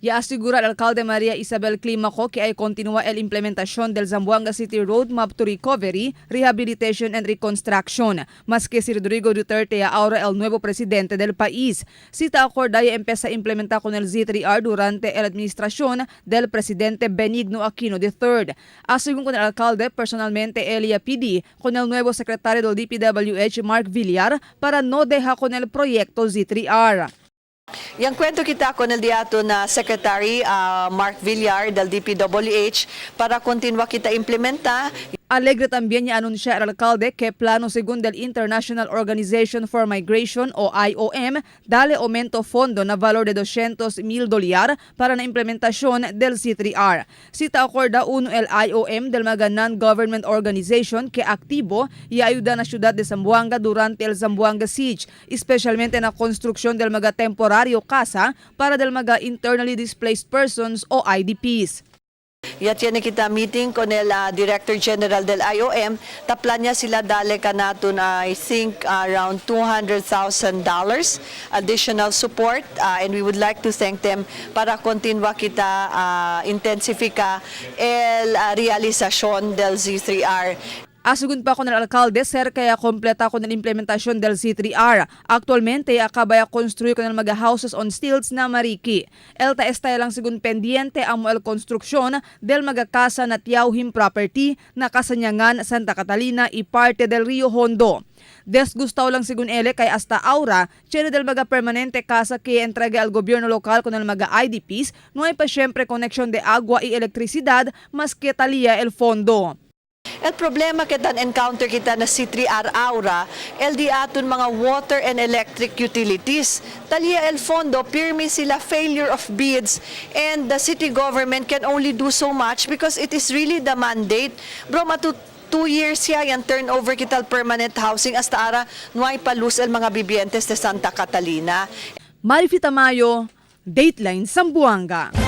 Y asegura el alcalde María Isabel Clímaco que hay continúa el implementación del Zamboanga City Roadmap to Recovery, Rehabilitation and Reconstruction. Más que si Rodrigo Duterte ahora el nuevo presidente del país. Si ta acorda, ya empieza a implementar con el Z3R durante la administración del presidente Benigno Aquino III. Asegún con el alcalde, personalmente él ya pidi con el nuevo secretario del DPWH Mark Villar para no dejar con el proyecto Z3R. Yang kwento kita con el diato na Secretary Mark Villar del DPWH para continua kita implementa. Alegre también ya anuncia el alcalde que plano según del International Organization for Migration o IOM, dale aumento fondo na valor de 200 mil dolyar para na implementación del C3R. Si ta acorda uno el IOM del mga non-government organization que activo y ayuda na ciudad de Zamboanga durante el Zamboanga Siege, especialmente na construcción del mga temporario casa para del mga internally displaced persons o IDPs. Ya tiene kita meeting con el Director General del IOM. Taplanya sila dale kanaton, I think, around $200,000 additional support and we would like to thank them para continua kita intensifica el realización del Z3R. Asegun pa con el alcalde, cerca ya completa con la implementación del C3R. Actualmente, acaba ya construir con el mga houses on stilts na Mariki. El ta está lang segun pendiente amo el construcción del mga casa na Tiauhim property na Kasanyangan, Santa Catalina y parte del Rio Hondo. Desgustado lang segun ele kay hasta ahora, tiene del mga permanente casa que entrega al gobierno local con el mga IDPs, no hay pa siyempre conexión de agua y electricidad más que talía el fondo. El problema kita encounter kita na C3R Aura, el di aton mga water and electric utilities. Talia el fondo, pirmi sila failure of bids and the city government can only do so much because it is really the mandate. Bro, matu 2 years siya yan turnover kita el permanent housing hasta ara no hay paluz el mga vivientes de Santa Catalina. Marifi Tamayo, Dateline Zamboanga.